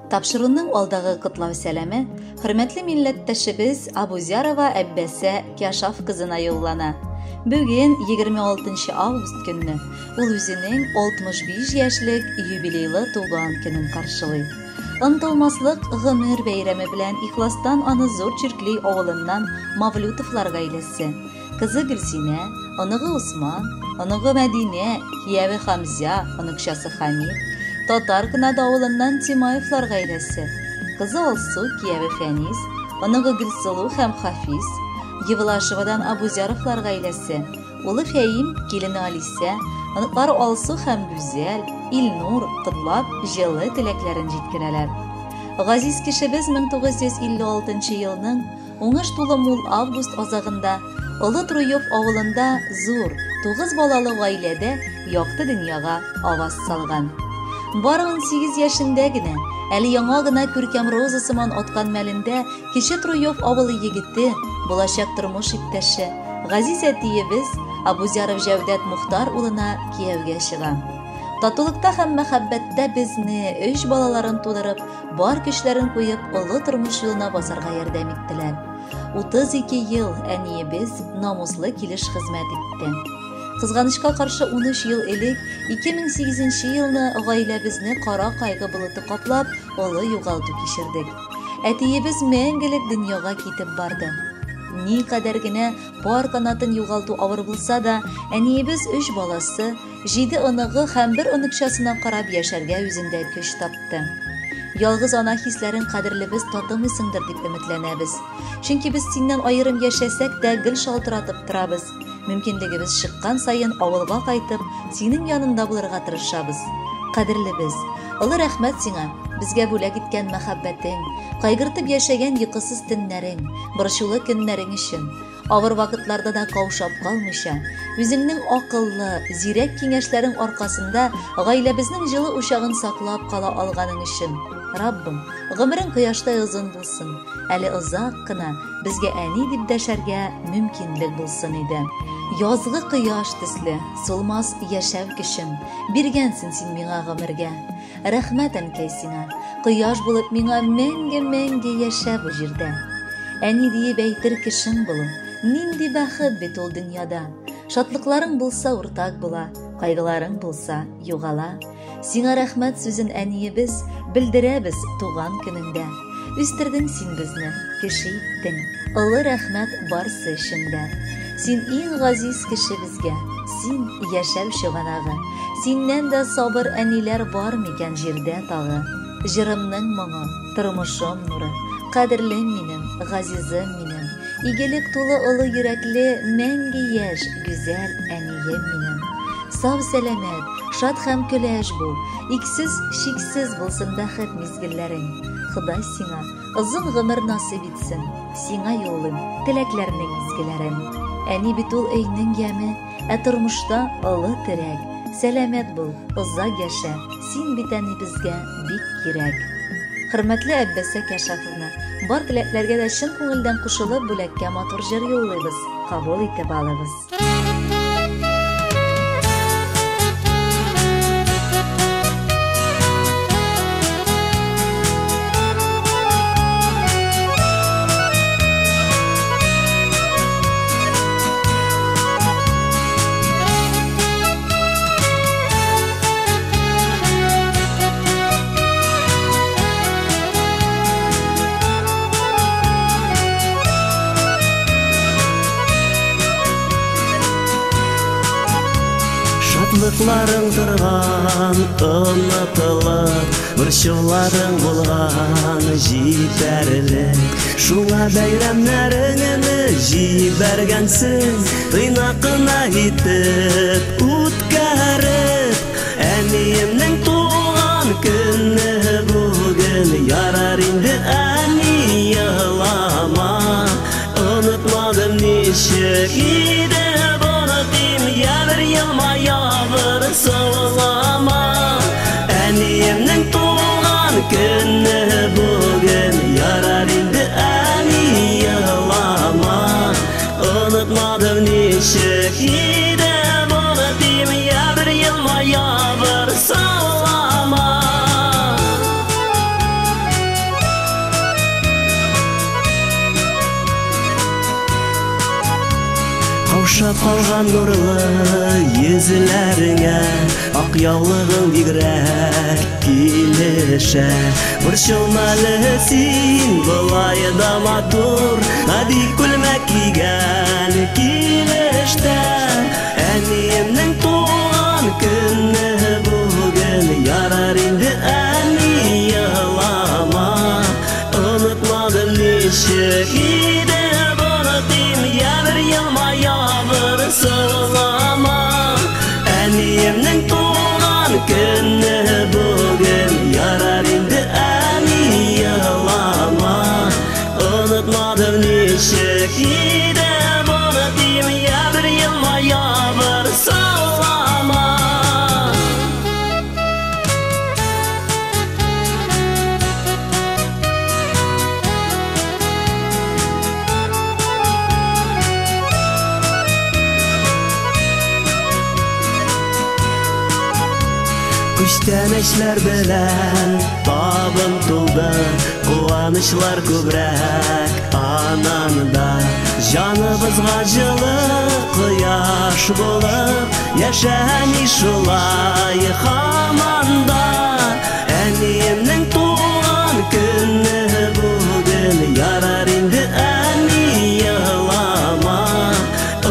Тапшыруның алдагы котлау сәламе хөрмәтле милләттәшебез Абузярова Әббәсә Кяшаф кызына юллана. Бүген 26 август көнне ул үзенең 65 яшьлек юбилейлы туган көнен каршылый. Онытылмаслык гомер бәйрәме белән ихластан аны Зур Чиркли авылыннан Мавлютовлар гаиләсе, кызы Гөлсинә, оныгы Усман, оныгы Мәдинә, кияве Хамзя, оныкчасы Хамид, Татар Кынады авылыннан Тимаевлар гаиләсе, кызы Алсу, кияве Фәнис, оныгы Гөлсылу һәм Хафиз, Евлашевадан Абузяровлар гаиләсе, улы Фәим, килене Алисә, оныклары Алсу һәм Гүзәл, Илнур, котлап, җылы теләкләрен җиткерәләр. Газиз кешебез 1956 елның уңыш тулы мул август азагында Олы Труев авылында зур, тугыз балалы гаиләдә якты дөньяга аваз салган. Бары 18 яшендә генә, әле яңа гына күркәм роза сыман аткан мәлендә Кече Труев авылы егете, булачак тормыш иптәше, газиз әтиебез Абузяров Җәүдәт Мухтар улына кияүгә чыга. Татулыкта һәм мәхәббәттә безне, өч балаларын тудырып, бар көчләрен куеп, олы тормыш юлына басарга ярдәм иттеләр. 32 ел әниебез намуслы килеш хезмәт итте. Кызганычка каршы 13 ел элек, 2008 елны гаиләбезне кара кайгы болыты каплап, олы югалту кичердек. Әтиебез мәңгелек дөньяга китеп барды. Ни кадәр генә пар канатын югалту авыр булса да, әниебез өч баласы, җиде оныгы һәм бер оныкчасына карап яшәргә үзендә көч тапты. Ялгыз ана хисләрен кадерлебез татымыйсыңдыр дип өметләнәбез. Чөнки без синнән аерым яшәсәк тә гел шалтыратып торабыз. Мөмкинлегебез чыккан саен авылга кайтып, синең янында булырга тырышабыз. Кадерлебез, олы рәхмәт сиңа, безгә бүләк иткән мәхәббәтең, кайгыртып яшәгән йокысыз төннәрең, борчулы көннәрең өчен. Авыр вакытларда да каушап калмыйча, үзеңнең акыллы, зирәк киңәшләрең аркасында гаиләбезнең җылы учагын саклап кала алганың өчен. Раббым, гомерең кояштай озын булсын, әле озак кына безгә әни дип дәшәргә мөмкинлек булсын иде. Язгы кояш төсле, сулмас яшәү көчен биргәнсең син миңа гомергә. Рәхмәт, әнкәй, сиңа, кояш булып миңа мәңге-мәңге яшә бу җирдә. Әни диеп әйтер кешең булу, нинди бәхет бит ул дөньяда. Шатлыкларың булса уртак була, кайгыларың булса югала. Сиңа рәхмәт сүзен әниебез белдерәбез туган көнеңдә. Үстердең син безне, кеше иттең, олы рәхмәт барсы өчен дә. Син иң газиз кеше безгә, син яшәү чыганагы. Синнән дә сабыр әниләр бар микән җирдә тагы? Җырымның моңы, тормышым нуры, кадерлем минем, газизым минем, игелек тулы олы йөрәкле, мәңге яшь, гүзәл әнием минем. Сау сәламәт, шат һәм көләч бул, иксез чиксез булсын бәхет мизгелләрең. Ходай сиңа озын гомер насыйп итсен, сиңа юллыйм теләкләрнең изгеләрен. Әни бит ул өйнең яме, ә тормышта олы терәк. Сәламәт бул, озак яшә, син бит әни безгә бик кирәк. Хөрмәтле Әббәсә Кәшафовна, бар теләкләргә дә чын күңелдән кушылып бүләккә матур җыр юллыйбыз, кабул итеп алыгыз. Шатлыкларың торган онытылып, борчуларың булган җитәрлек. Шуңа бәйрәмнәреңне җибәргәнсең, тыйнак кына итеп үткәреп. Әниемнең туган көне бүген, ярар инде әни елама. Онытмадым ничек иде онытыйм, я бер елмая, бер саулама. Әниемнең туган көне бүген, ярар инде әни елама. Онытмадым ничек иде онытыйм, я бер елмая, бер саулама. Калган нурлы йөзләреңә ак яулыгың бигрәк килешә. Борчылма әле син, болай да матур, гади күлмәк кигән килештә. Әниемнең туган көне бүген, ярар инде әни елама. Онытмадым ничек иде бары дим, я бер елмая, бер сылама. Әниемнең туган көне бүген, ярар инде әни елама. Онытмадым ничек иде бары дим, я бер елмая, бер сылама. Күчтәнәчләр белән табын тулды, куанычлар күбрәк ананда. Җаныбызга җылы кояш булып, яшә әни шулай һаман да. Әниемнең туган көне бүген, ярар инде әни елама.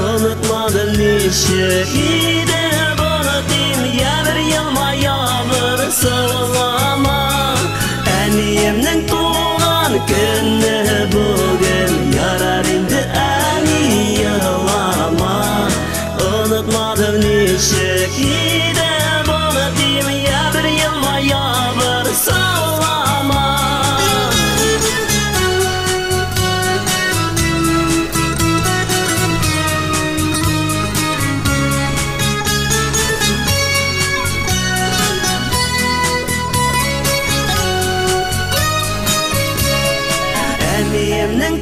Онытмадым ничек иде бары дим, я бер елмая, бер сылама. Әниемнең туган көне бүген, ярар инде әни елама. Онытмадым ничек иде бары дим, я бер елмая, бер сылама. Әниемнең